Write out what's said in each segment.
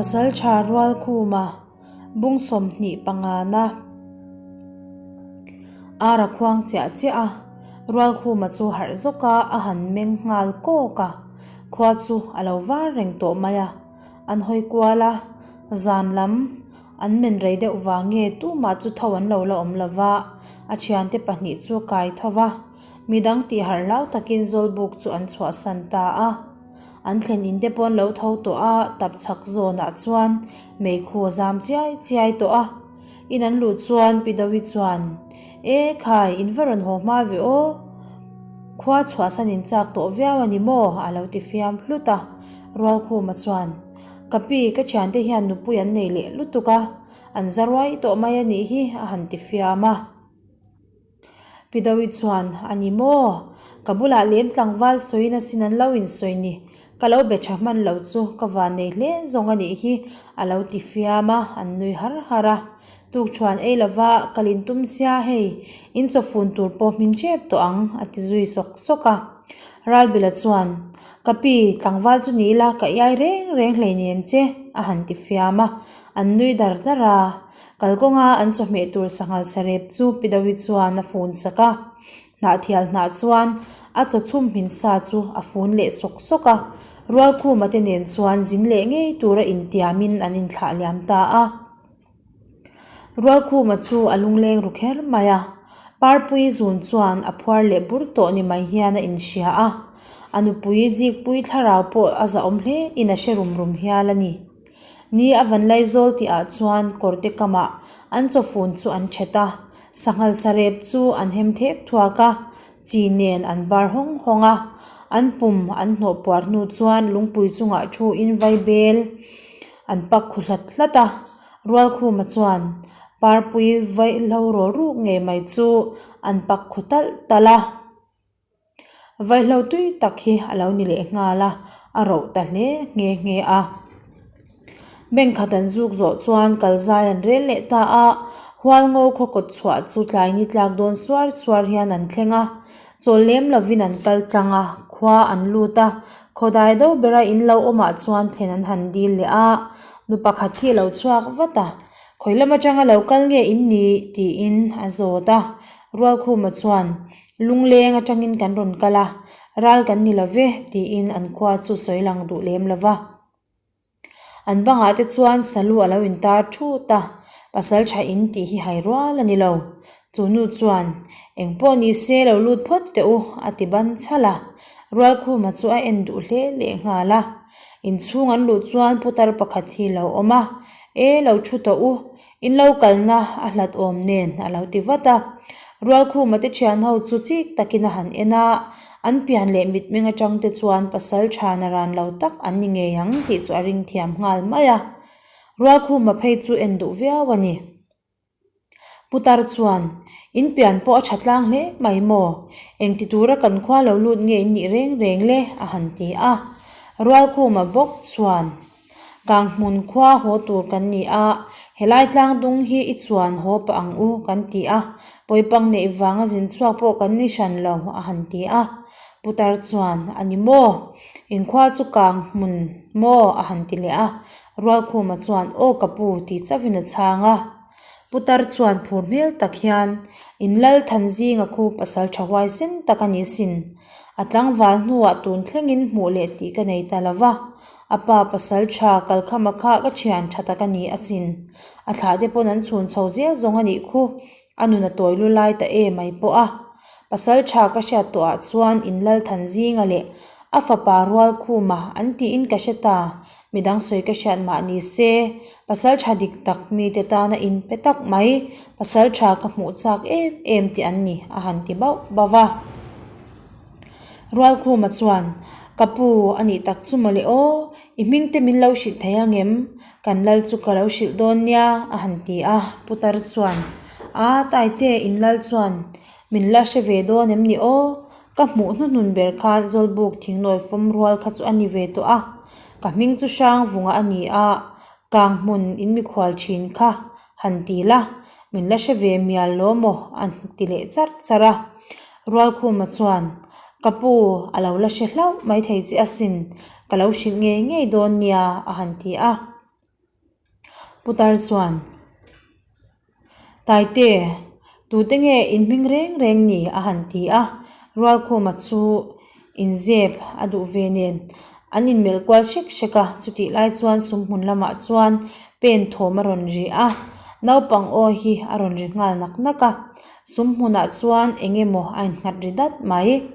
Pasalṭha Rualkhuma bung 25na ar a khuang chiah chiah a, Rualkhuma chu harh zawk a, a han meng nghal kawk a, khua chu a lo var reng tawh mai a, an hawi kual a, zan lam an men rei deuh vang nge tumah chu tho an lo la awm lo va, a thiante pahnih chu kai tho va, midang tih harh hlau takin Zawlbuk chu an chhuahsan ta a. An thlen in te pawh an lo tho tawh a, tap chhak zawnah chuan meikhu a zam chiai chiai tawh a. In an luh chuan Pi Dawi chuan, E khai, in va rawn haw hma ve aw. Khua chhuahsan in chak tawh viau a ni maw? a lo ti fiam hlut a. Rualkhuma chuan, Ka pi, ka thiante hian nupui an nei leh lutuk a, an za ruai tawh mai a nih hi, a han ti fiam a. Pi Dawi chuan, A ni maw? Ka bulah lem tlangval sawiin asin an lo insawi ni. Ka lo be tha hman lo chu ka van nei hle zawng a nih hi, a lo ti fiam a, an nui har har a. Tukṭhuan ei lova kal in tum sia hei, in chawfun tur pawh hmin ṭep tawh ang, a ti zui sawk sawk a. Ralbila chuan, Ka pi, tlangval chu ni ila ka iai reng reng hleinem che, a han ti fiam a, an nui dar dar a. Kalkawnga an chawhmeh tur sanghal sarep chu Pi Dawi chuan a fun sak a, hnahthial hnah chuan a chaw chhum hmin sa chu a fun leh sawk sawk a, Rualkhuma te nen chuan zin leh ngei tura intiamin an inthlah liam ta a. Rualkhuma chu a lungleng ru kher mai a, Parpui zun chuan a phuar leh bur tawh ni mai hian a inhria a, a nupui Zikpui thlarau pawh a zahawm hle in a hre rum rum hial a ni. Ni a van laizawl tihah chuan kawrte kamah an chawfun chu an thet a, sanghal sarep chu an hem thek thuak a, chi nen an bar hawng hawng a, an pum an hnawh puar hnu chuan lungpui chungah thu in vai bel an pak khu hlat hlat a, Rualkhuma chuan parpui vaihlo rawl ruk ngei mai chu an pak khu talh talh a. Vaihlo tui tak hi a lo ni leh nghal a, a roh ta hle nghe nghe a. Bank khat an zuk zawh chuan kal zai an rel leh ta a, Hualngo khaw kawt chhuah chu tlai ni tlak dawn suar suar hian an thleng a, chawl lem lovin an kal tlang a, khua an lut a, khaw dai do bera in lo awmah chuan thlen an han dil leh a, nu pakhat hi a lo chhuak vat a, Khawi lam atanga lo kal nge in ni? tiin a zawt a, Rualkhuma chuan Lungleng atangin kan rawn kal a, ral kan ni lo ve, tiin an khua chu sawi lang duh lem lo va. An bangah te chuan salu a lo intar thut a, pasal tha in tih hi hai rual a ni lo. Chu nu chuan, Eng pawh ni se lo lut phawt teh u, a ti ban chhalh a. Rualkhuma chu a en duh hle leh nghal a. Inchhung an luh chuan putar pakhat hi lo awm a, E lo thu tawh u, In lo kalna a hlat awm nen a lo ti vat a. Rualkhuma te thian ho chu chik takin a han en a, an pian leh mitmeng atang te chuan pasal tha na ran lo tak an ni ngei ang tih chu a ring thiam nghal mai a. Rualkhuma phei chu en duh viau a ni. Putar chuan, In pian pawh a tha tlang hle mai maw? Engti tura kan khua lo lut nge in nih reng reng le? a han ti a. Rualkhuma bawk chuan. Kanghmun khua haw tur kan ni a, helai tlang dung hi i chuan haw pah ang u kan ti a, pawipang neih vanga zin chhuak pawh kan ni hran lo a han ti a. Putar chuan, A ni maw? Inkhua chu Kanghmun maw? a han ti leh a. Rualkhuma chuan, Aw ka pu ti chauhin a chhang a. Putar chuan phur hmel tak hian, In lal than zinga khu pasal tha huaisen tak a ni sin. A tlangval hnuah tun thlengin hmuh leh tih ka nei ta lo va. A pa pasal tha kalkhama kha ka thian tha tak a ni asin. A thlah te pawn an chhun chho zel zawng a nih khu. A nun a tawi lu lai ta em mai pawh a. Pasal tha ka hriat tawh ah chuan in lal than zinga leh a fapa rual khuma an tiin ka hre ta. Midang sawi ka hriat mah ni se, pasal tha dik tak mite tana in pe tak mai, pasal tha ka hmuh chak em em tih an ni a han ti bauh bauh a. Rualkhuma chuan, Ka pu, a nih tak chu mawle aw, i hming te min lo hrilh thei ang em? Kan lal chu ka lo hrilh dawn nia, a han ti a. Putar chuan, A, Taite, in lal chuan min la hre ve dawn em ni aw? Ka hmuh hnuhnun ber khan Zawlbuk thingnawi fawm rual kha chu a ni ve tawh a. Ka hming chu Hrangvunga a ni a, Kang hmun in mikhual thin kha han ti la, min la hre ve mial lo maw a ti leh charh charh a. Rualkhuma chuan, Ka pu, a lo la hre hlauh maithei che asin, ka lo hrilh ngei ngei dawn nia a han ti a. Putar chuan, Taite, tute nge in hming reng reng ni? a han ti a. Rualkhuma chu inzep a duh ve nen an inmelh kual hrek hrek a, chutih lai chuan sumhmun lamah chuan pen thawm a rawn ri a, naupang aw hi a rawn ri nghal nak nak a, sumhmunah chuan eng emaw a innghat ri dat mai.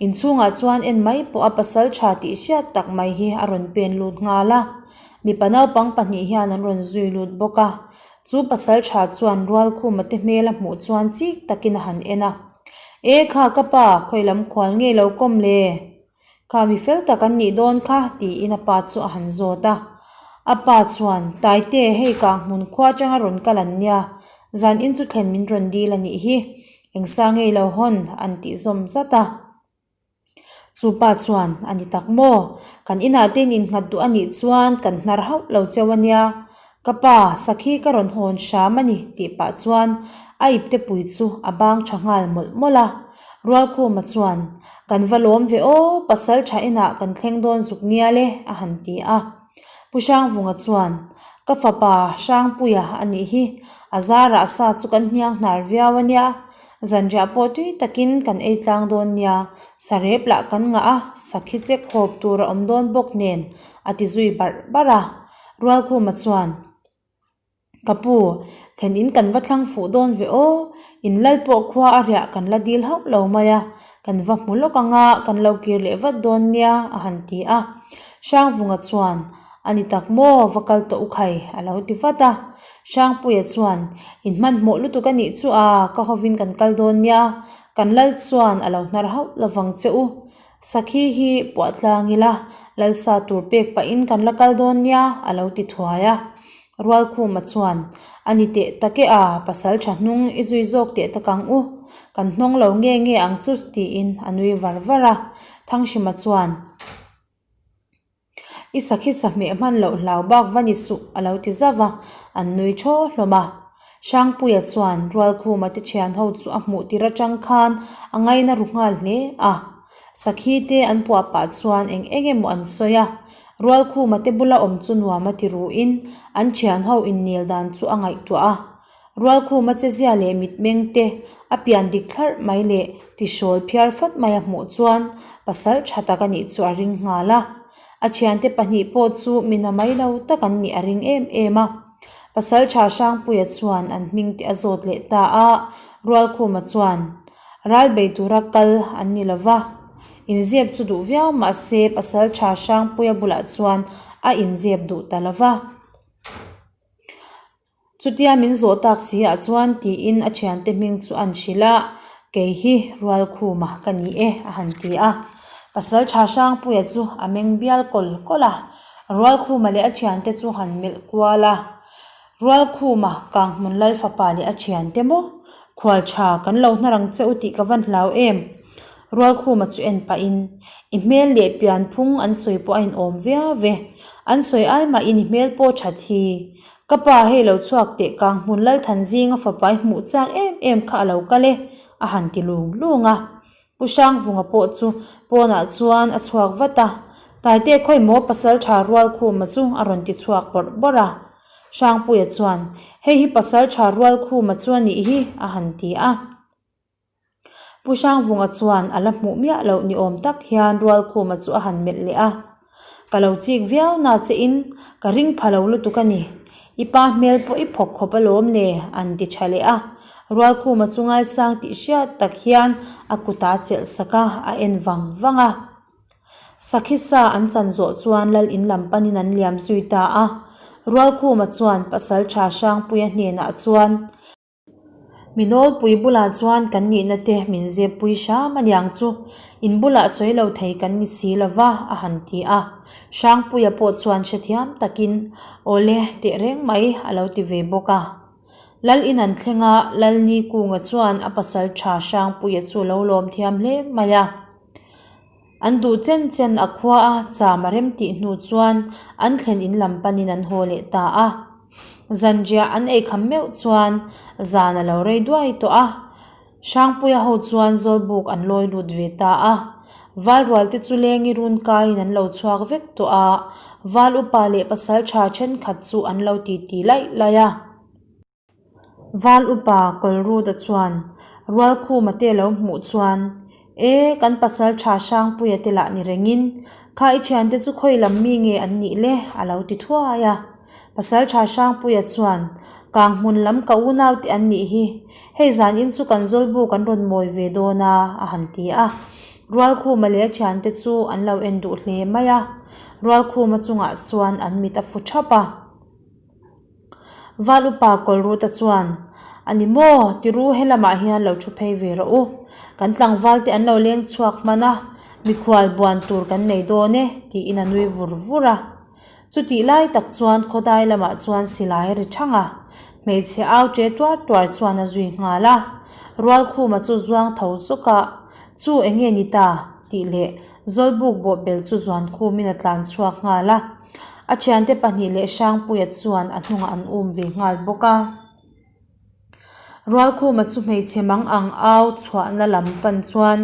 Inchhungah chuan en mai pawh a pasal tha tih hriat tak mai hi a rawn pen lut nghal a, mipa naupang pahnih hian an rawn zui lut bawk a, chu pasal tha chuan Rualkhuma te hmel a hmuh chuan chik takin a han en a. E kha ka pa, khawi lam khual nge lo kawm le? Kha mi fel tak an nih dawn kha, tiin a pa chu a han zawt a. A pa chuan, Taite, hei kang hmun khua atanga rawn kal an nia, zan in chu thlen min rawn dil a nih hi, engsa ngei lo hawn, an tih zawm zat a. Chu pa chuan, A ni tak maw? Kan inah te in innghat duh a nih chuan kan hnar hauh lo cheu a nia. Ka pa, sakhi ka rawn hawn hram a ni, tih pah chuan a ipte pui chu a bang tha nghal mawlh mawlh a. Rualkhuma chuan, Kan va lawm ve aw, pasal tha inah kan thleng dawn zuk ngial e, a han ti a. Pu Hrangvunga chuan, Ka fapa Hrangpuia a nih hi, a zarah sa chu kan hniang hnar viau a nia, Zanriah pawh tui takin kan ei tlang dawn nia, sarep lah kan ngah a, sakhi chek hawp tur a awm dawn bawk nen, a ti zui barh barh a. Rualkhuma chuan, Ka pu, thlen in kan va thlang fuh dawn ve aw, in lal pawh khua a riah kan la dil hauh lo mai a, kan va hmu lawk ang a, kan lo kir leh vat dawn nia, a han ti a. Hrangvunga chuan, A ni tak maw, va kal tawh u khai, a lo ti vat a. Hrangpuia chuan, In hmanhmawh lutuk a nih chu a, ka hovin kan kal dawn nia, kan lal chuan a lo hnar hauh lovang che u. Sakhi hi puah tlang ila, lalsa tur pek pahin kan la kal dawn nia, a lo ti thuai a. Rualkhuma chuan, A ni teh tak e a, pasal tha hnung i zui zawk teh tak ang u, kan hnawng lo nge nge ang chu, tiin a nui var var a. Thanghrima chuan. I sakhi sahmeh hman loh hlau bak va ni suh a lo ti zauh a, an nui thaw hlawm a. Hrangpuia chuan Rualkhuma te thian ho chu a hmuh tir atang khan a ngaina ru nghal hle a. Sakhi te an puah pah chuan eng eng emaw an sawi a, Rualkhuma te bula awm chu nuam a ti ruin an thian ho innel dan chu a ngaihtuah a. Rualkhuma chezia leh mitmeng te a pian dik thlarh mai leh tihrawl phiar fat mai a hmuh chuan pasal tha tak a nih chu a ring nghal a. A thiante pahnih pawh chu mi na mai lo tak an nih a ring em em a. Pasal tha Hrangpuia chuan an hming te a zawt leh ta a, Rualkhuma chuan ral bei tura kal an ni lo va. Inzep chu duh viau mah se pasal tha Hrangpuia bulah chuan a inzep duh ta lo va. Chutia min zawh tak si ah chuan tiin a thiante hming chu an hrilh a, kei hi Rualkhuma ka ni e a han ti a. Pasal tha Hrangpuia chu a meng bial kawl kawl a, Rualkhuma leh a thiante chu han melh kual a. Rualkhuma Kanghmun Lal fapa leh a thiante maw? Khual tha kan lo hnar ang che u tih ka van hlau em? Rualkhuma chu en pahin, I hmel leh pianphung an sawi pawh a inawm viau ve, an sawi ai mahin i hmel pawh that hi. Ka pa hei lo chhuak teh kang hmun Lalthanzinga fapa i hmuh chak em em kha a lo kal e, a han ti lung lung a. Pu Hrangvunga pawh chu pawnah chuan a chhuak vat a, Taite khawi maw pasal tha Rualkhuma chu a rawn ti chhuak bawrh bawrh a. Hrangpuia chuan, Hei hi pasal tha Rualkhuma chu a nih hi, a han ti a. Pu Hrangvunga chuan a la hmuh miah loh ni awm tak hian Rualkhuma chu a han melh leh a, Ka lo chik viau na che in ka ring pha lo lutuk a ni. I pa hmel pawh i phawk khawp alawm le, an ti tha leh a. Rualkhuma chu ngaisang tih hriat tak hian a kut a chelh sak a, a en vang vang a. Sakhi sa an chan zawh chuan lal in lam panin an liam zui ta a. Rualkhuma chuan Pasaltha Hrangpuia hnenah chuan, Mi nawlpui bulah chuan kan nihna te min zep pui hram a niang chu, in bulah sawi lo thei kan ni si lo va, a han ti a. Hrangpuia pawh chuan hrethiam takin, Awle, teh reng mai, a lo ti ve bawk a. Lal in an thleng a, Lalni Kunga chuan a pasal tha Hrangpuia chu lo lawm thiam hle mai a. An duh chen chen a khua a cham a rem tih hnu chuan an thlen in lam panin an haw leh ta a. Zanriah an ei kham meuh chuan zan a lo rei duai tawh a. Hrangpuia ho chuan Zawlbuk an lawi lut ve ta a. Valrual te chu lengi run kaiin an lo chhuak vek tawh a, val upa leh pasaltha thenkhat chu an lo titi laih laih a. Val upa Kawlruda chuan Rualkhuma te lo hmuh chuan, E, kan pasaltha Hrangpuia te lah ni rengin, kha i thiante chu khawi lam mi nge an nih le? a lo ti thuai a. Pasaltha Hrangpuia chuan, Kang hmun lam ka unau te an nih hi, hei zanin chu kan zawlbu kan rawn mawi ve dawn a, a han ti a. Rualkhuma leh a thiante chu an lo en duh hle mai a. Rualkhuma chungah chuan an mit a fu thap a. Val upa Kawlruta chuan, A ni maw, tiru helamah hian lo thu phei ve rawh u. Kan tlangval te an lo leng chhuak hman a, mikhual buan tur kan nei dawn e, tiin a nui vur vur a. Chutih lai tak chuan khawdai lamah chuan silai a ri thang a, hmeichhe au ṭe tuar tuar chuan a zui nghal a. Rualkhuma chu zuang tho zawk a, Chu enge ni ta? tih leh Zawlbuk bawhbel chu zuankhumin a tlan chhuak nghal a. A thiante pahnih leh Hrangpuia chuan a hnungah an um ve nghal bawk a. Rualkhuma chu hmeichhe mang ang au chhuahna lam pan chuan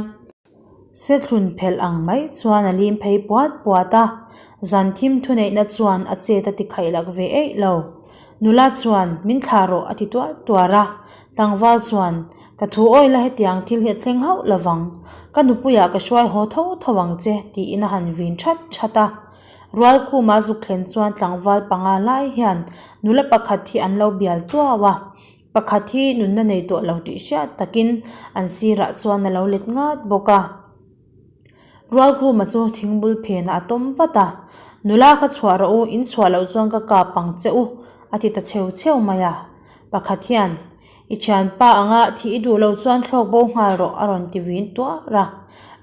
Sethlun phelh ang mai chuan a lim phei puat puat a, zan thim thuneihna chuan a chet a ti khaih lak ve eih lo. Nula chuan min thlah rawh a ti tuar tuar a, tlangval chuan ka thu awi la hetiang thil hi a thleng hauh lovang, ka nupuiah ka hruai haw tho tho ang che tiin a han vin that that a. Rualkhuma zuk thlen chuan tlangval panga lai hian nula pakhat hi an lo bial tuau a, pakhat hi nunna nei tawh lo tih hriat takin an sirah chuan a lo let ngat bawk a. Rualkhuma chu thingbul phenah a tawm vat a, Nula kha chhuah rawh u, in chhuah loh chuan ka kap ang che u, a ti ta cheu cheu mai a. Pakhat hian, I thianpa anga thih i duh loh chuan thlawk bo nghal rawh, a rawn ti vin tuar a.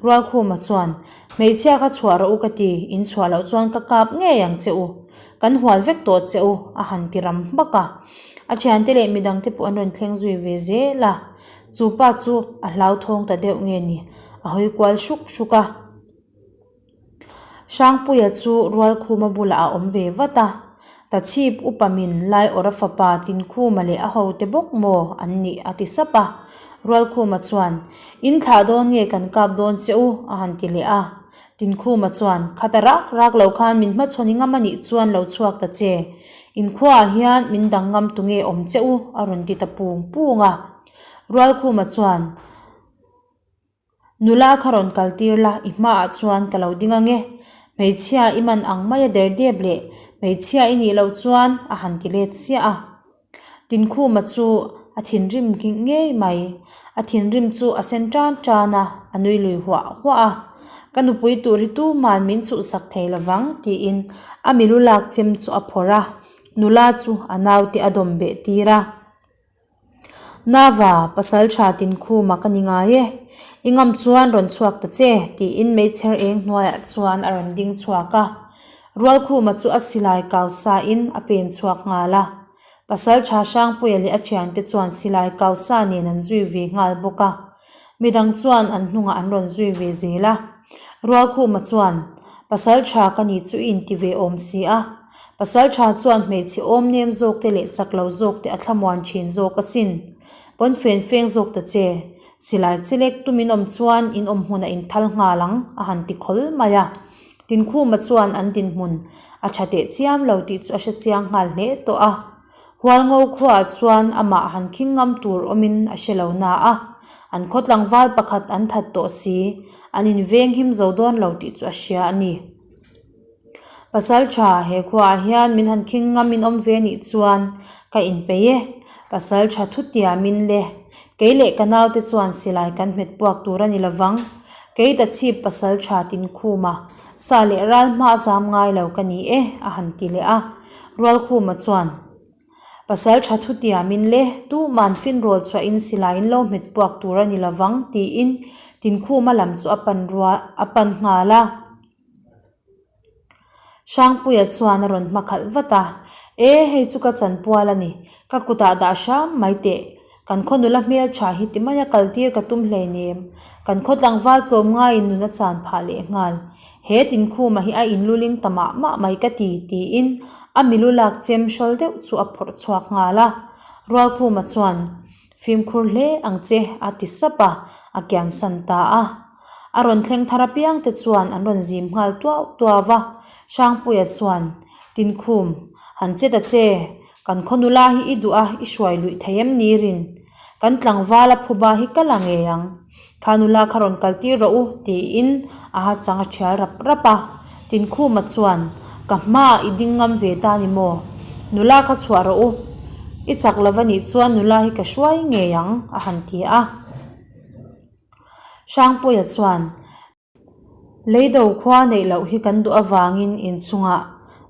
Rualkhuma chuan, Hmeichhia kha chhuah rawh u ka ti, in chhuah loh chuan ka kap ngei ang che u. Kan hual vek tawh che u, a han ti ram hmak a. A thiante leh midangte pawh an rawn thleng zui ve zel a. Chu pa chu a hlauthawng ta deuh nge ni, a hawi kual hruk hruk a. Hrangpuia chu Rualkhuma bulah a awm ve vat a, Tachhip upa min Laiawrha fapa Tinkhuma leh a hote bawk maw an nih a ti sap a. Rualkhuma chuan, In thlah dawn nge kan kap dawn che u? a han ti leh a. Tinkhuma chuan, Khata rak rak lo khan min hmachhawn i ngam a nih chuan lo chhuak ta che. Inkhuaah hian min dang ngam tu nge awm che u? a rawn ti ta pung pung a. Rualkhuma chuan, Nula kha rawn kal tir la, i hmaah chuan ka lo ding ange. Hmeichhia i man ang maia der dep leh hmeichhia i nih loh chuan a han ti let chiah a. Tinkhuma chu a thinrim nghing ngei mai. A thinrim chu a sen tan tan a, a nui lui huah huah a. Ka nupui tur hi tuman min chhuhsak thei lovang tiin a milu lak chem chu a phawrh a, nula chu a naute a dawm beh tir a. Nava, pasal tha Tinkhuma ka ni ngai e. I ngam chuan rawn chhuak ta che, tiin meichher eng hnuaiah chuan a rawn ding chhuak a. Rualkhuma chu a silai kau sain a pen chhuak nghal a. Pasal tha Hrangpuia leh a thiante chuan silai kau sa nen an zui ve nghal bawk a. Midang chuan an hnungah an rawn zui ve zel a. Rualkhuma chuan, Pasal tha ka ni chu i inti ve awm si a. Pasal tha chuan hmeichhe awm nem zawk te leh chak lo zawk te a thlamuan thin zawk asin. Pawnfen feng zawk ta che. Silai chelek tum in awm chuan in awm hmunah in thal nghal ang, a han ti khawl mai a. Tinkhuma chuan an dinhmun a tha teh chiam lo tih chu a hre chiang nghal hle tawh a. Hualngo khuaah chuan amah han khing ngam tur awmin a hre lo na a, an khaw tlangval pakhat an that tawh si, an inveng him zo dawn lo tih chu a hria a ni. Pasal tha, he khuaah hian min han khing ngam in awm ve nih chuan ka inpeih e, pasal tha thutiamin le, kei leh ka naute chuan silai kan hmet puak tur a ni lovang, kei ta chhip pasal tha Tinkhuma, sa leh ral hma a zam ngai lo ka ni e, a han ti leh a. Rualkhuma chuan, Pasal tha thutiamin le, tuman finrawl chhuahin silaiin lo hmet puak tur a ni lovang, tiin Tinkhuma lam chu a pan rual a pan nghal a. Hrangpuia chuan a rawn hma khalh vat a, E, hei chu ka chanpual a ni, ka kutah dah hram mai teh. Kan khaw nula hmel tha hi ti maia kaltir ka tum hleinem. Kan khaw tlangval tlawm ngaiin nun a chan phah leh nghal. He Tinkhuma hi a inluling ta mah mah mai ka ti, tiin a milu lak chem hrawl deuh chu a phawrh chhuak nghal a. Rualkhuma chuan, Fimkhur hle ang che, a ti sap a, a kiansan ta a. A rawn thleng thar apiang te chuan an rawn zim nghal tuau tuau va, Hrangpuia chuan, Tinkhum, han che ta che, kan khaw nula hi i duh a, i hruai luih thei em ni rin? Kan tlangval a phuba hi ka la ngei ang. Kha nula kha rawn kal tir rawh u, tiin a ha chang a thial rap rap a. Tinkhuma chuan, Ka hmaah i ding ngam ve ta ni maw? Nula kha chhuah rawh u. I chak lo va nih chuan nula hi ka hruai ngei ang, a han ti a. Hrangpuia chuan, Leido khua neih loh hi kan duh avangin inchungah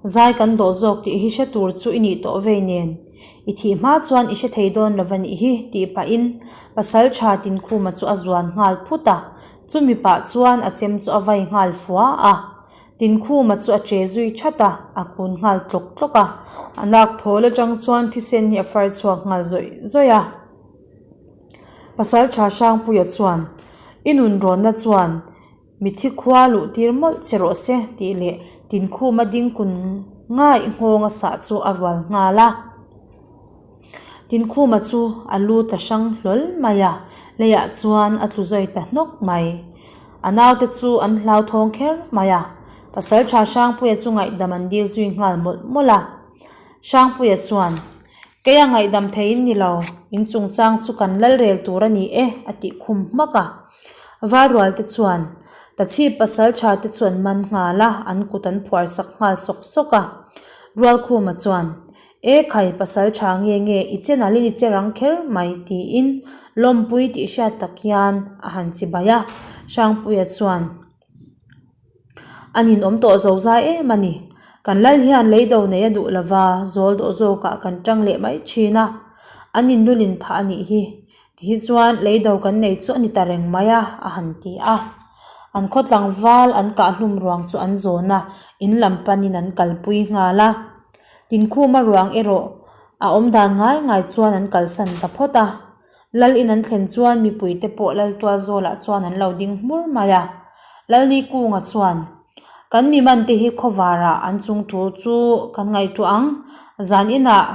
zai kan dawh zawk tih hi hre tur chu i nih tawh vei nen, i thih hma chuan i hre thei dawn lo va nih hi tih pahin pasal tha Tinkhuma chu a zuan nghal phut a, chumi pah chuan a chem chu a vai nghal fua a. Tinkhuma chu a che zui that a, a kun nghal tlawk tlawk a, a nak thawl atang chuan thisen hi a far chhuak nghal zawih zawih a. Pasaltha Hrangpuia chuan, I nun rawnna chuan mithi khua luh tir mawlh che rawh se tih leh Tinkhuma ding kun ngaih nghawng a sah chu a rual nghal a. Tinkhuma chu a lu ta hrang hlawl mai a, leiah chuan a tlu zawi ta hnawk mai. A naute chu an hlauthawng kher mai a, Pasaltha Hrangpuia chu ngaihdam an dil zui nghal mawlh mawlh a. Hrangpuia chuan, Kei a ngaihdam thei in ni lo, in chungchang chu kan lal rel tur a ni e, a tih khum hmak a. Valrual te chuan Tachhip pasal tha te chu an man nghal a, an kut an phuar sak nghal sawk sawk a. Rualkhuma chuan, E khai pasal tha nge nge i che nalin i che rang kher mai tiin lawmpui tih hriat tak hian a han chibai a. Hrangpuia chuan. A ninawm tawh zo zai em a ni. Kan lal hian leido nei a duh lova, zawl dawh zawkah kan tang leh mai thin a. An inlulin phah a nih hi. Tihi chuan leido kan nei chu a ni ta reng mai a, a han ti a. An khaw tlangval an kahhlum ruang chu an zawn a, in lam panin an kalpui nghal a. Tinkhuma ruang erawh a awmdan ngai ngai chuan an kalsan ta phawt a. Lal in an thlen chuan mipuite pawh Lal tual zawlah chuan an lo ding hmur mai a. Lalni Kunga chuan, Kan mi man te hi khawvarah an chung thu chu kan ngaihtuah ang. Zan inah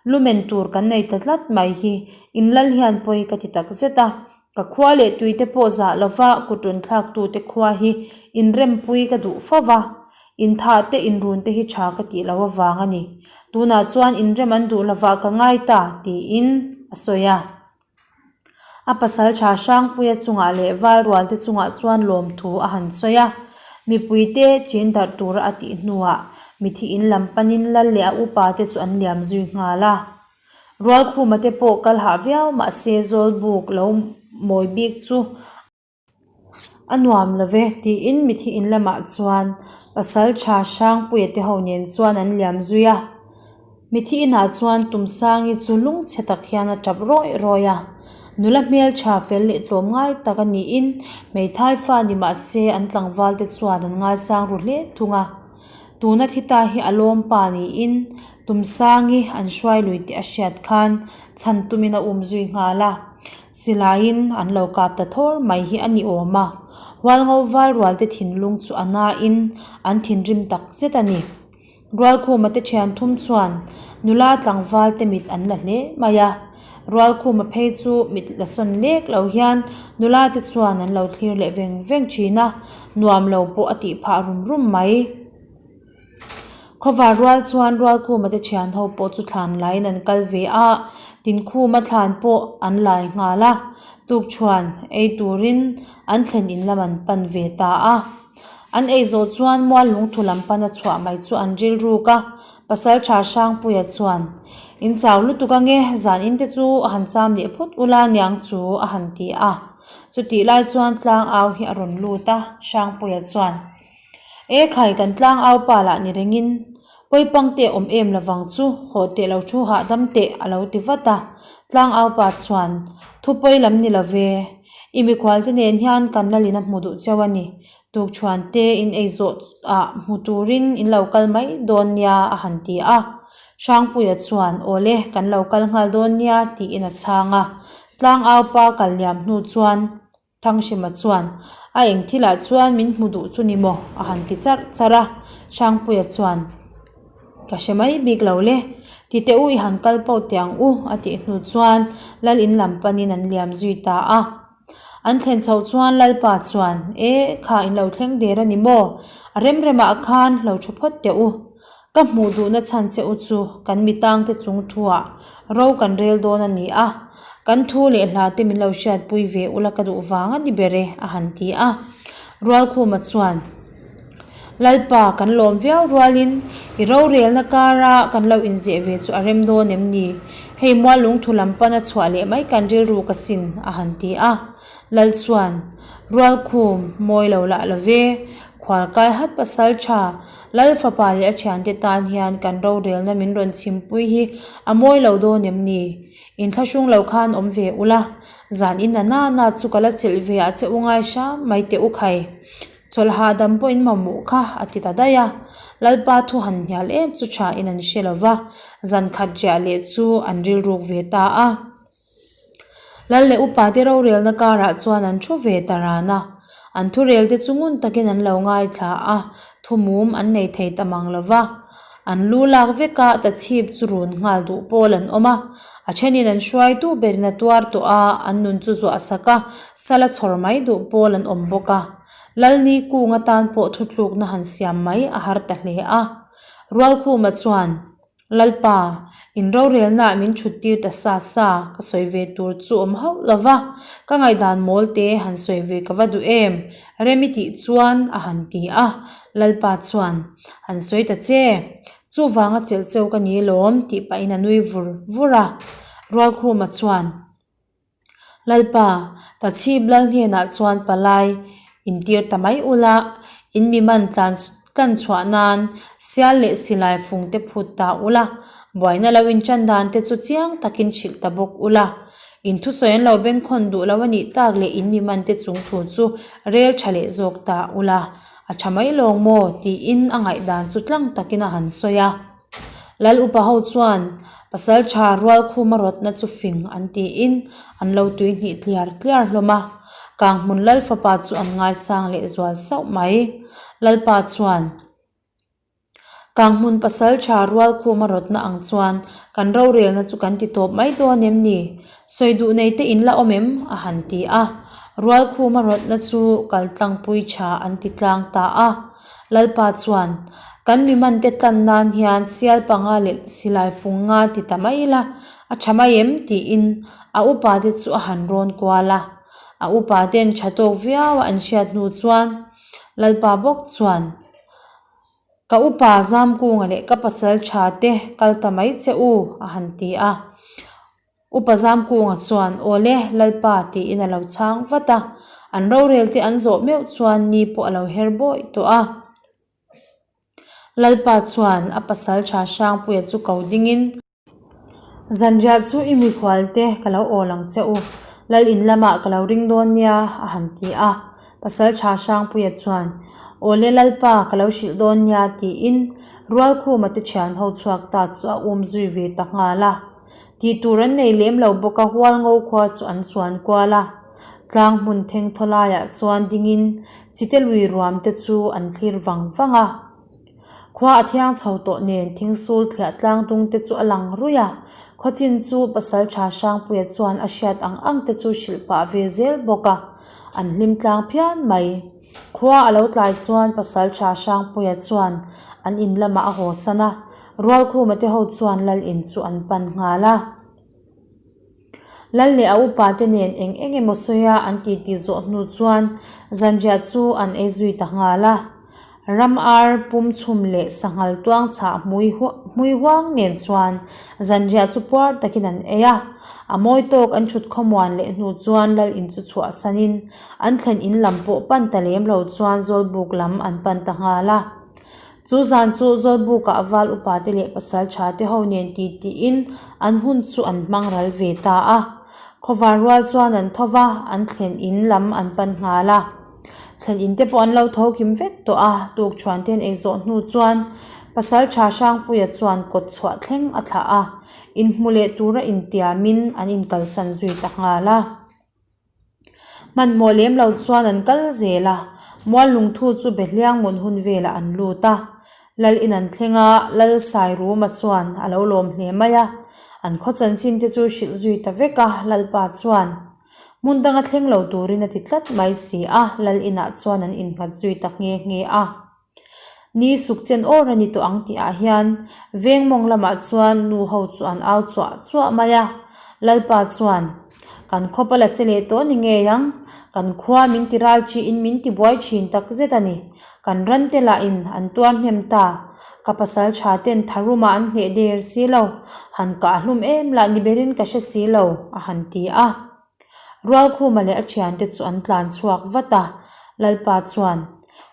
lumen tur kan nei ta tlat mai hi in lal hian pawi ka ti tak zet a. Ka khua leh tuite pawh zah lova kutun thlaktute khua hi inrempui ka duh fo va. Inthah te inrun te hi tha ka tih loh avang a ni. Tunah chuan inrem an duh lovah ka ngai ta, tiin a sawi a. A pasal tha Hrangpuia chungah leh Valrual te chungah chuan lawmthu a han sawi a. Mipuite chin darh tura a tih hnuah mithi in lam panin lal leh a upa te chu an liam zui nghal a. Rualkhuma te pawh kal hah viau mahse Zawlbuk lo mawi bik chu A nuam lo ve tiin mithi in lamah chuan pasal tha Hrangpuia te ho nen chuan an liam zui a. Mithi inah chuan Tumsangi chu lungchhe tak hian a tap rawih rawih a. Nula hmeltha fel leh tlawm ngai tak a niin hmeithai fa ni mah se an tlangval te chuan an ngaisang ru hle thung a. Tuna thi ta hi a lawm pa niin Tumsangi an hruai lui tih a hriat khan chhan tumin a um zui nghal a, silaiin an lo kap ta thawr mai hi a ni awm a, Hualngo val rual te thinlung chu a nain an thinrim tak zet a ni. Rualkhuma te thian thum chuan nula tlangval te mit an la hle mai a, Rualkhuma phei chu mit la sawn lek lo hian nula te chuan an lo thlir leh veng veng thin a, nuam lo pawh a tih phah rum rum mai. Khawvar rual chuan Rualkhuma te thian ho pawh chu thlan laiin an kal ve a, Tinkhuma thlan pawh an lai nghal a, tukṭhuan ei turin an thlen in lam an pan ve ta a. An ei zawh chuan mual lungthu lam pana chhuah mai chu an rilruk a, Pasalṭha Hrangpuia chuan, In chau lutuk ange, zan in te chu a han cham leh phawt ula niang chu a han ti a. Chutih lai chuan tlangau hi a rawn lut a, Hrangpuia chuan, E khai kan tlang au pa lah ni rengin pawipang te awm em lovang chu haw teh lo thu hahdam teh a lo ti vat a. Tlang au pa chuan thu pawi lam ni lo ve, i mikhual te nen hian kan lalin a hmu duh cheu a ni, tukṭhuan te in ei zawh ah hmu turin in lo kal mai dawn nia a han ti a. Hrangpuia chuan awle kan lo kal nghal dawn nia tiin a chhang a. Tlang au pa kal liam hnu chuan Thanghrima chuan, A eng thilah chuan min hmu duh chu ni maw? a han ti charh charh a. Hrangpuia chuan, Ka hre mai bik lo le, ti teh u i han kal pawh teh ang u, a tih hnu chuan Lal in lam panin an liam zui ta a. An thlen chhoh chuan Lalpa chuan, E, kha in lo thleng der a ni maw? A rem remah khan lo thu phawt teh u. Ka hmuh duhna chhan che u chu kan mi tangte chung thuah ro kan rel dawn a ni a, kan thu leh hla te min lo hriatpui ve ula ka duh vang a ni ber e, a han ti a. Rualkhuma chuan, Lalpa, kan lawm viau rualin i rorelna kara kan lo inzeh ve chu a rem dawn em ni? Hei mual lungthu lam pana chhuah leh mai kan rilru ka sin, a han ti a. Lal chuan, Rualkhum, mawi lo lah lo ve, khualkai hat pasal tha, Lal fapa leh a thiante tan hian kan rorelna min rawn chhimpui hi a mawi lo dawn em ni? Inthlahrung lo khan awm ve ula, zan in a nana chu ka la chelh ve ah che u ngai hram mai teh u khai. Chawlh hahdam pawhin mamawh kha a ti ta daih a, Lalpa thu han hnial em chu tha in an hre lo va, zan khat riah leh chu an rilruk ve ta a. Lal leh upa te rorelna karah chuan an thu ve ta ran a, an thurel te chu ngun takin an lo ngaithla a, thu mum an nei thei ta mang lo va. An lu lak vek a, ta chhip chu run nghal duh pawl an awm a, a thenin an hruaitu berin a tuar tawh a, an nun chu zuah sak a, sala chhawr mai duh pawl an awm bawk a. Lalni kung atan pawh thutlukna han siam mai a har ta hle a. Rualkhuma chuan, Lalpa, in rorelnaah min thut tir ta sa sa, ka sawi ve tur chu awm hauh lo va, ka ngaihdan mawl te han sawi ve ka va duh em? Remi tih chuan a han ti a, Lalpa chuan, Han sawi ta che, chuvanga chelh cheu ka ni lawm tih pahin a nui vur vur a. Rualkhuma chuan, Lalpa, ta chhip lal hnenah chuan palai intir ta mai ula, in mi man tlan tlan chhuah nan sial leh silai fung te phut ta ula, buaina lo inṭan dan te chu chiang takin hrilh ta bawk ula. In thusawi an lo bengkhawn duh lo a nih tak leh in mi man te chung thu chu rel ṭha leh zawk ta ula, a ṭha mai lawng maw? tiin a ngaihdan chu tlang takin a han sawi a. Lal upa ho chuan pasal tha rual khuma rawtna chu fing an tiin an lo tui hnih tliar tliar hlawm a, Kanghmun Lal fapa chu an ngaisang leh zual sauh mai. Lalpa chuan Kanghmun pasal tha rual khuma rawtna ang chuan kan rorelna chu kan ti tawp mai dawn em ni? Sawi duh nei te in la awm em? a han ti a, rual khuma rawtna chu kal tlangpui tha an ti tlang ta a. Lalpa chuan, Kan mi man te tlan nan hian sial panga leh silai fung nga ti ta mai ila, a tha mai em? tiin a upa te chu a han rawn kual a. A upa ten tha tawk viau a an hriat hnu chuan Lalpa bawk chuan, Ka upa Zamkunga leh ka pasal tha te kal ta mai che u, a han ti a. Upa Zamkunga chuan, Awle, Lalpa, tiin a lo chhang vat a. An rorel te an zawh meuh chuan ni pawh a lo her bawih tawh a. Lalpa chuan a pasal tha Hrangpuia chu ko dingin. Zanriah chu i mikhual te ka lo awl ang che u, Lal in lamah ka lo ring dawn nia, a han ti a. Pasal tha Hrangpuia chuan, Awle Lalpa, ka lo hrilh dawn nia, tiin Rualkhuma te thian ho chhuak ta chu a um zui ve ta nghal a. Tih tur an nei lem lo bawk a, Hualngo khua chu an chuan kual a. Tlang hmun theng thaw laiah chuan dingin chite lui ruam te chu an thlir vang vang a. Khua a thiang chho tawh nen thingsul thliah tlang dung te chu a lang ruih a. Khawchin chu Pasaltha Hrangpuia chuan a hriat ang ang te chu hrilh pah ve zel bawk a, an hlim tlang phian mai. Khua a lo tlai chuan Pasaltha Hrangpuia chuan an in lamah a haw san a, Rualkhuma te ho chuan Lal in chu an pan nghal a. Lal leh a upa te nen eng eng emaw sawi a an titi zawh hnu chuan zanriah chu an ei zui ta nghal a. Ram ar pum chhum leh sanghal tuang chhah hmui hmui huang nen chuan zanriah chu puar takin an ei a. A mawi tawk an thut khawmuan leh hnu chuan Lal in chu chhuah sanin an thlen in lam pawh pan ta lem lo chuan Zawlbuk lam an pan ta nghal a. Chu zan chu Zawlbukah val upa te leh pasal tha te ho nen ti tiin an hun chu an hmang ral ve ta a. Khawvar rual chuan an tho va, an thlen in lam an pan nghal a. Thlen in te pawh an lo tho kim vek tawh a, tukṭhuan te an ei zawh hnu chuan pasal tha Hrangpuia chuan kawt chhuah thleng a thlah a, inhmu leh tura intiamin an inkalsan zui ta nghal a. Hmanhmawh lem lo chuan an kal zel a, mual lungthu chu Behliang mun hun velah an lut a. Lal in an thleng a, Lal Sairuma chuan a lo lawm hle mai a. An khaw chanchin te chu hrilh zui ta vek a, Lalpa chuan. Hmun danga thleng lo turin a ti tlat mai si a, lal inah chuan an innghat zui ta nghe nghe a. Ni suk chen awr a ni tawh ang tih ah hian veng mawng lamah chuan nu ho chu an au chuah chuah mai a, Lalpa chuan, Kan khawpa la che leh tawh ni ngei ang, kan khua min ti ral chiin min ti buai thin tak zet a ni, kan ran te lah in an tuar hnem ta, ka pasal tha ten tharuma an hneh der si lo, han kah hlum em lah ni berin ka hre si lo, a han ti a. Rualkhuma leh a thiante chu an tlan chhuak vat a, Lalpa chuan,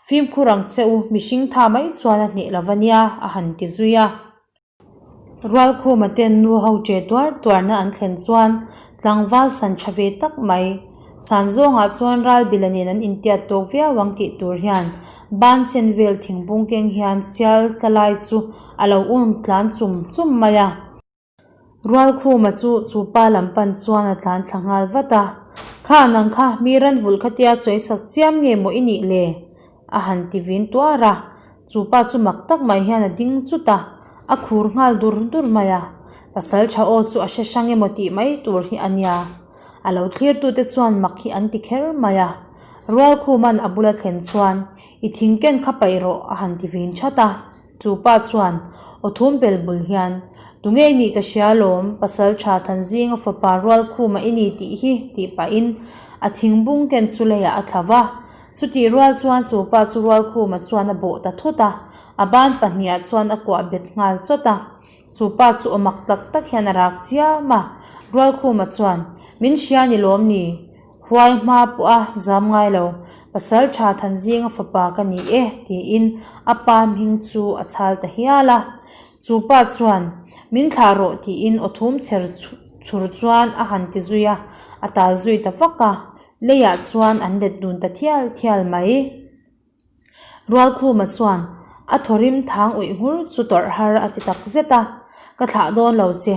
Fimkhur ang che u, mihring tha mai chuan a hneh lo va nia, a han ti zui a. Rualkhuma ten nu ho che tuar tuarna an thlen chuan tlangval san tha ve tak mai, san zawngah chuan Ralbila nen an intiat tawk viau ang tih tur hian ban chen vel thingbung keng hian sial tla lai chu a lo um tlan chum chum mai a. Rualkhuma chu chu pa lam pan chuan a tlan thla nghal vat a, Kha nang kha mi ran vulh khatia sawi sak chiam nge maw i nih le? a han ti vin tuar a, chu pa chu mak tak mai hian a ding chut a, a khur nghal dur dur mai a, pasal tha aw chu a hre hrang emaw tih mai tur hi a nia. A lo thlirtute chuan mak hi an ti kher mai a, Rualkhuma'n a bula thlen chuan, I thing ken kha paih rawh a han ti vin that a. Chu pa chuan aw thum bel bul hian, Tunge i nih ka hria alawm, pasal tha Thanzinga fapa Rualkhuma i ni tih hi, tih pahin a thingbung ken chu leiah a thla va. Chutih rual chuan chu pa chu Rualkhuma chuan a bawh ta thut a, a ban pahniha chuan a kuah bet nghal chawt a. Chu pa chu aw mak tak tak hian a rak chiam a, Rualkhuma chuan, Min hria ni lawm ni? Huai hma pawh a zam ngai lo, pasal tha Thanzinga fapa ka ni e, tiin a pa hming chu a chhal ta hial a. Chu pa chuan, Min thlah rawh tiin aw thum chher chhur chuan a han ti zui a, a tal zui ta vak a, leiah chuan an let dun ta thial thial mai. Rualkhuma chuan a thawrim thang uih nghur chu tawrh har a ti tak zet a, Ka thlah dawn lo che,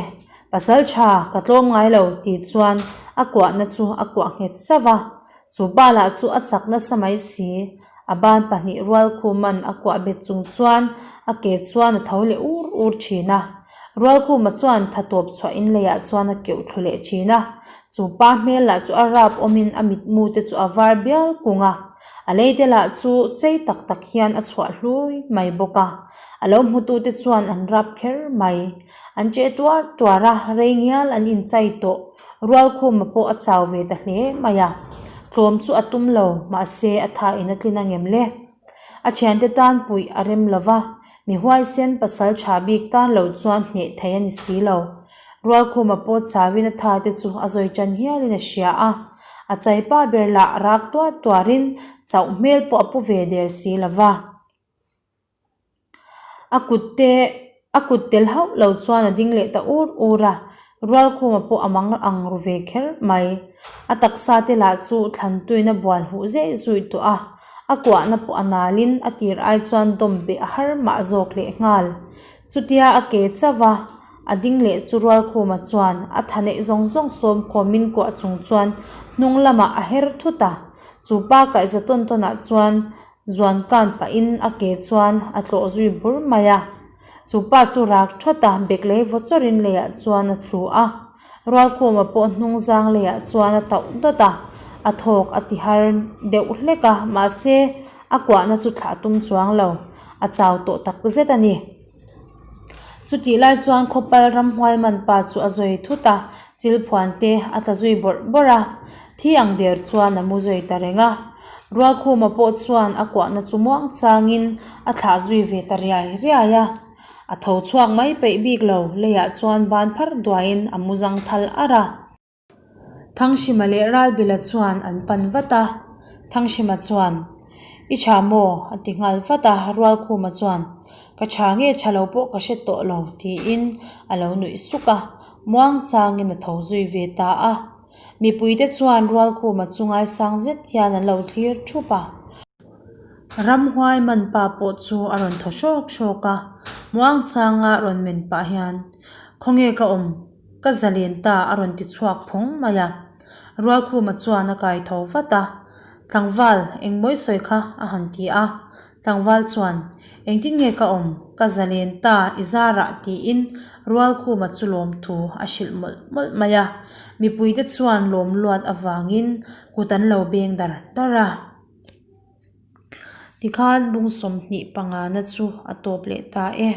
pasal tha ka tlawm ngai lo tih chuan a kuahna chu a kuah nghet sauh a, chu pa lah chu a chak nasa mai si, a ban pahnih Rualkhuma'n a kuah bet chung chuan a ke chuan a tho leh ur ur thin a, Rualkhuma chuan tha tawp chhuah in leiah chuan a keuh thlu leh thin a, chu pa hmel lah chu a rap awmin a mitmu te chu a var bial kung a. A leite lah chu sei tak tak hian a chhuah hlui mai bawk a, a lo hmutute chuan an rap kher mai. An che tuar tuar a, rei ngial an inchai tawh. Rualkhuma pawh a chau ve ta hle mai a, tlawm chu a tum lo, mahse a thain a tlin angem le? A thiante tan puih a rem lo va, mi huaisen pasal tha bik tan lo chuan hneh thei a ni si lo. Rualkhuma pawh chauin a tha te chu a zawi tan hialin a hria a, a chaipa ber lah rak tuar tuarin chauh hmel pawh a pu ve der si lo va. A kut te a kut tel hauh lo chuan a ding leh ta ur ur a, Rualkhuma pawh a mang ang ru ve kher mai. A taksa te lah chu thlan tuina bual huh zeh zuih tawh a, a kuahna pawh a nalin a tir ai chuan dawm beh a har mah zawk leh nghal. Chutia a ke chauh va. A ding leh chu Rualkhuma chuan a tha neih zawng zawng sawm khawmin kuah chung chuan hnung lamah a her thut a, chu pa kaihza tawn tawnah chuan zuan kan pahin a ke chuan a tlawh zui bur mai a. Chu pa chu rak thawt a, bek lei vaw chawrin leiah chuan a thlu a. Rualkhuma pawh hnung zang leiah chuan a tauh dawt a, a thawk a ti har deuh hlek a, mahse a kuahna chu thlah tum chuang lo, a chau tawh tak zet a ni. Chutih lai chuan khawpal ramhuai man pa chu a zawi thut a, chil phuan te a tla zui bawrh bawrh a, thi ang der chuan a mu zui ta reng a. Rualkhuma pawh chuan a kuahna chu muang changin a thlah zui ve ta riai riai a. A tho chhuak mai peih bik lo, leiah chuan ban phar duaiin a mu zang thal ar a. Thanghrima leh Ralbila chuan an pan vat a, Thanghrima chuan, I tha maw? a ti nghal vat a, Rualkhuma chuan, Ka tha nge tha lo pawh ka hre tawh lo tiin a lo nuih suk a, muang changin a tho zui ve ta a. Mipuite chuan Rualkhuma chu ngaisang zet hian an lo thlir thup a. Ramhuai man pa pawh chu a rawn thaw hrawk hrawk a, muang changa rawn men pah hian, Khawnge ka awm? Ka zalen ta a rawn ti chhuak phawng mai a. Rualkhuma chuan a kai tho vat a, Tlangval, engmawi sawi kha a han ti a. Tlangval chuan, Engtin nge ka awm? Ka zalen ta, i zarah tiin Rualkhuma chu lawmthu a hrilh mawlh mawlh mai a. Mipuite chuan lawm luat avangin kut an lo beng dar dar a. Tikhan bung 25 na chu a tawp leh ta e.